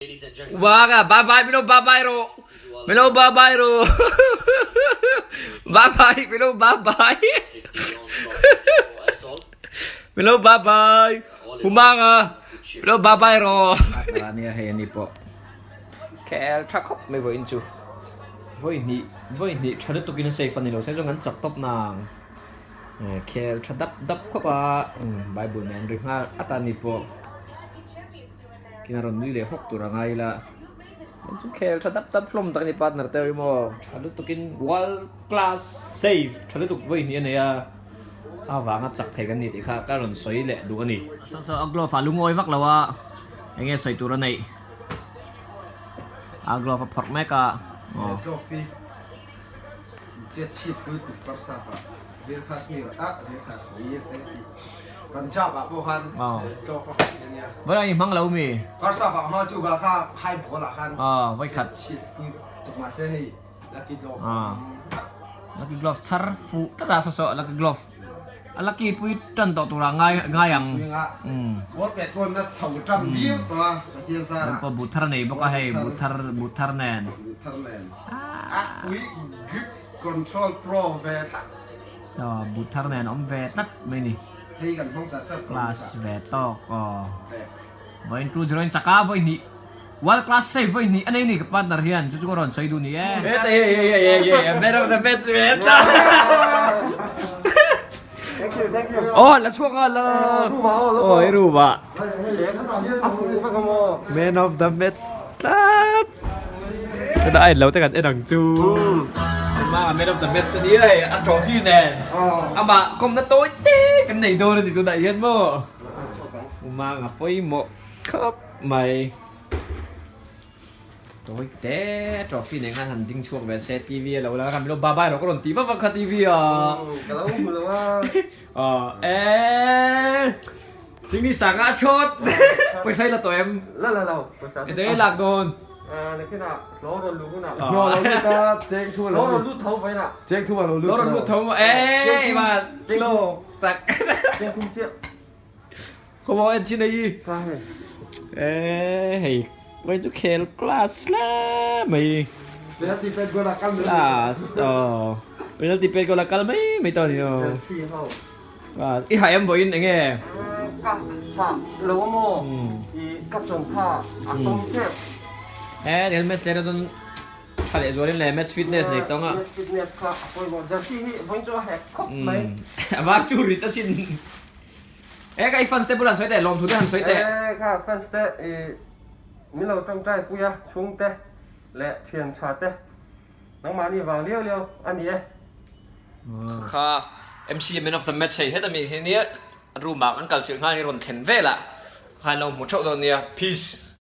Uaga bye bye milo bye bye ro milo bye bye ro bye bye milo bye bye milo bye bye humanga milo bye bye ro ania hei ani pawh khel tha khawp mai vawiin chu vawi hnih vawi hnih tha lutuk in a safe a ni lo se chuan kan chak tawp nang khel tha dap dap khawp a bible nen ri nghal at a ni pawh. Kina rawn nui leh hawk tur a ngai ila chu khel tha dap dap hlawm tak a ni partner te hi maw tha lutukin world class save tha lutuk vawi hnih a nei a avanga chak thei kan ni tih kha ka rawn sawi leh duh a ni. Saw saw a glove ah lungawi vak lo a eng nge sawi tur a neih a glove a phawrh mek a. Glove hi chet chhit pui tuk farsa ah Real Kashmir ah Real Kashmir te ti Punjab ah pawh khan tlawk a khat ania. Vawi i hmang lo mi? First half ah hma chu ga kha high ball ah khan vawi khat chhit pui tuk mahse hei lucky glove lucky glove chhar fuh tlat a saw saw lucky glove a lucky pui tan tawh tur ah ngai ngai ang ball pet pawn na chho tan viau tawh a Pathian zar ah pawh buh thar a nei bawk a hei buh thar buh thar nen buh thar nen a pui grip Control pro ve tlat. Aw but thar nen awm ve tlat mai ni. Hei kan hmang chat chat Class ve tawk aw. Vawiin 2-0 in chak a vawi hnih World class save vawi hnih a nei ni ka partner hian chu chu ka rawn sawi duh ni e. Heta hei hei hei hei hei man of the match ve ta. Thank you thank you. Aw la chhuak nghal la. Aw i room ah. Man of the match tlat. Ka ai lo te kan en ang chu. Ama man of the match ani e a trophy nen. Ama kawmna tawi te kan nei dawn ani tunah hian maw. Umanga pawimawh khawp mai. Tawi te trophy nen khan han ding chhuak ve se TV a lo la khan milo bye bye rawh ka rawn tih vak vak kha TV a. Ka lo hmu lo a. Aw e. Singni sanga a chawt. Pawisa i la tawh em? La la lo. Pawisa. Ete i lak dawn. Nakin ah hlawh rawn lut hunah. Hlawh lo lut a cheng thu a lo Hlawh rawn lut tho vawiin ah. Cheng thu a lo lut. Hlawh rawn lut tho maw? Eii ma hlawk tak. Cheng thum chiah. Khaw maw en chin ei. Ka hei. Eee hei vawiin chu khel class hle mai. Penalty pet goal a kal mai. Class aw. Penalty pet goal a kal mai mai tawh a ni aw. Chelsea ho. I hai em vawiin eng nge? Ka tha lo a maw? I ka chawn tha a tawm tep. He Real match leh chuan tha leh zualin leh match fitness nei tawng a. Match fitness kha a pawimawh. Jersey hi vawiin chu a hek khawp mai. A var chu rit asin. E ka i fans te bulah sawi teh, lawmthu te han sawi teh. E ka fans te i min lo tawngtai pui a, chhungte leh thian tha te nangmahni vang liau liau a ni e. Kha MC man of the match hei heta mi hi nia room ah kan kal chilh nghal hi rawn thlen vel ah khan lo hmu theuh dawn nia peace.